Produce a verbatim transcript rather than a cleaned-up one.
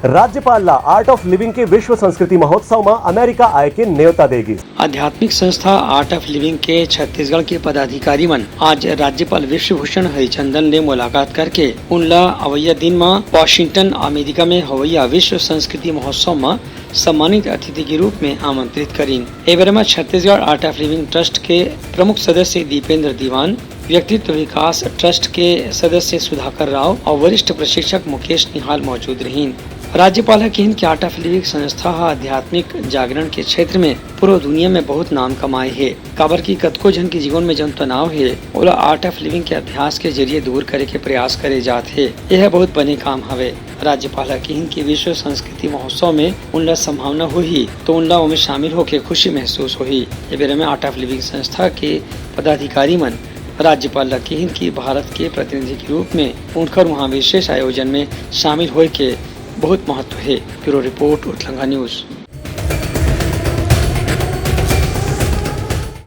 राज्यपाल ला art of living के विश्व संस्कृति महोत्सव म अमेरिका आए के न्योता दे गिस। आध्यात्मिक संस्था आर्ट ऑफ लिविंग के छत्तीसगढ़ के पदाधिकारी मन आज राज्यपाल विश्वभूषण हरिचंदन ले मुलाकात करके उनला अवइया दिन म वाशिंगटन, अमेरिका में होवइया विश्व संस्कृति महोत्सव म सम्मानित अतिथि के रूप में आमंत्रित करिन। ए बेरा म Chhattisgarh art of living trust के प्रमुख सदस्य दीपेंद्र दीवान, व्यक्तित्व विकास ट्रस्ट के सदस्य सुधाकर राव और वरिष्ठ प्रशिक्षक मुकेश निहाल मौजूद रहिन। राज्यपाल ह किहिन कि आर्ट ऑफ लिविंग संस्था ह आध्यात्मिक जागरण के क्षेत्र में पूरा दुनिया में बहुत नाम कमाए हे, काबर कि कतको झन के जीवन में जन तनाव हे, ओला आर्ट ऑफ लिविंग के अभ्यास के जरिए दूर करे के प्रयास करे जात हे। यह बहुत बने काम हवे। राज्यपाल ह किहिन कि विश्व संस्कृति महोत्सव में उनला संभावना होही, तो उनला ओमे शामिल होके खुशी महसूस होही। ए बेरा में आर्ट ऑफ लिविंग संस्था के पदाधिकारी मन राज्यपाल ल किहिन कि भारत के प्रतिनिधि के रूप में उनकर उहाँ विशेष आयोजन में शामिल होए के बहुत महत्व हे। Bureau report, Uthlanga news.